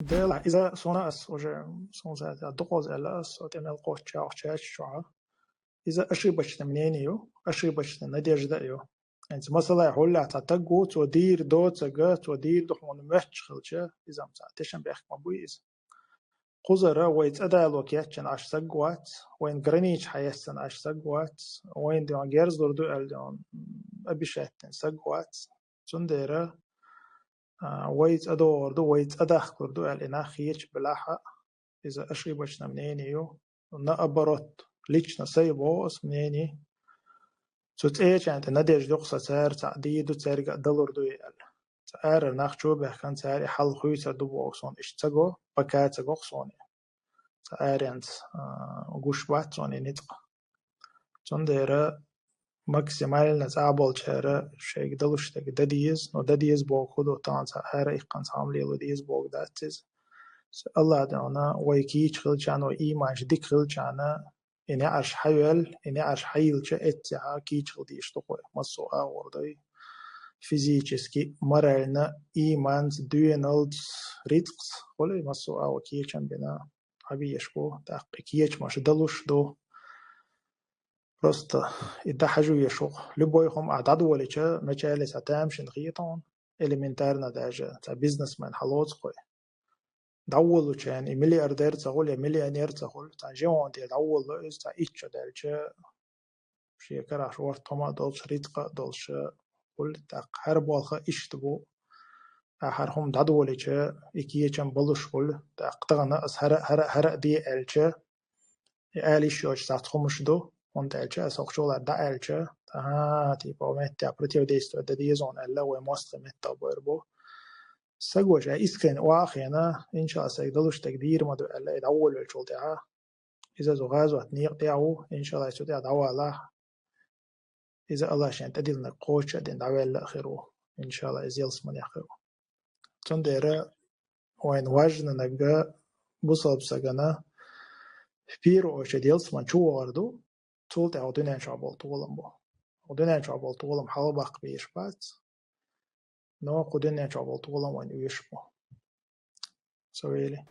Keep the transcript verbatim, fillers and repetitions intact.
Делахь, иза суна ас уже, суна саьта дукхоза аьлла ас, со тӀе мел кхоччуш чӀоагӀа чаччохьа. Иза ошибочное мнение ю, ошибочная надежда ю. ХӀинца масала хьуллехь цхьа таг ву, цо дийр доцага, цо дийр ду хьуна моьттуш хилча, иза ам цхьа тешан бехк ма буй иза. Кхузара вай цӀа дало кеччана Ӏаш саг вац, вайн граница хьаэццана Ӏаш саг вац, вайн дегӀан герз лур ду аьлла дегӀан обещать дина саг вац. Цундела а, вай цӀа догӀур ду, вай цӀа дахкалур ду аьлла и нах хеташ белахь а, иза ошибочное мнение ю. Наоборот, лично сай боху ас мнение. Цу цӀечарна тӀе надежда йоккху сан, цара цхьаъ дийр ду, цаьрга а далур ду и аьлла. Цхьа арара нах чу а баьхкина, цара и хьал хуьйцур ду боху суна иштта ца го, пока ца го-кх суна и. Цхьа аренца, а, гуш бац суна и ницкъ. Цундела максимально цхьаболчара шайга далуш дерг дан деза, но дан деза боху хӀун ду, тахана цхьа ара иккхина цхьа хӀума лело деза боху дац иза. Аллах дена вай кийча хилчарна, вай ийманаш дика хилчарна, и неӀарш хьайоьлла, и неӀарш хьайиллча, эццехьа кийча хила дезаш ду-кх вай. Массо а агӀор дай. Физически, морально, ийманца, доьналца, рицкъаца, хӀуллай массо а агӀор кечам бина хьабезаш бу, тӀаккха и кечамаш далуш ду. Просто и дӀахьажа везаш ву-кх. Любой хӀума ахь дӀадолийча, начале цхьа тамашийна хета хьуна, элементарно даже, цхьа бизнесмен хьалоцу-кх вай. ДӀаволлучарна и миллиардер ца хуьлу я миллионер ца хуьлу, цхьана жимма тӀе дӀаволло иза, цхьа итт шо даьлча, шен карахь шорта хӀума а долуш, рицкъа а долуш, хуьлу. ТӀаккха хӀара болх а иштта бу. Ахьа хӀара хӀума дӀадолийча, и кечам балуш хуьлу. ТӀаккха тахана ас хӀара, хӀара, хӀара а де аьлча, и ала йиш йоцуш цхьацца хӀумаш ду, хӀунда аьлча ас хӀокху чу лара дӀааьлча, ага, типа, метта противодействовать дан деза хьуна аьлла, вай мостагӀий меттахбойр бу. Саго ша искренне охьахиъна, иншалла, сайга далуш дерг дийр ма ду аьлла, и дӀаволавеллачул тӀаьхьа, иза цу гӀазот некъа тӀехь ву, иншалла, цу тӀехь дӀавалахь. Иза Аллах шен тӀедиллинарг кхочуш а дина дӀаваьлла а хир ву. Иншалла, иза ялсаманехь хир ву. Цундела вайна важнанаг бусалба сагана в первую очередь ялсамани чу вахар ду, цул тӀаьхьа дуьнен чохь болу толам бу. Дуьнен чохь болу толам хьалабаккха безаш бац, но кху дуьнен чохь болу толам вайна оьшуш бу. Со вели.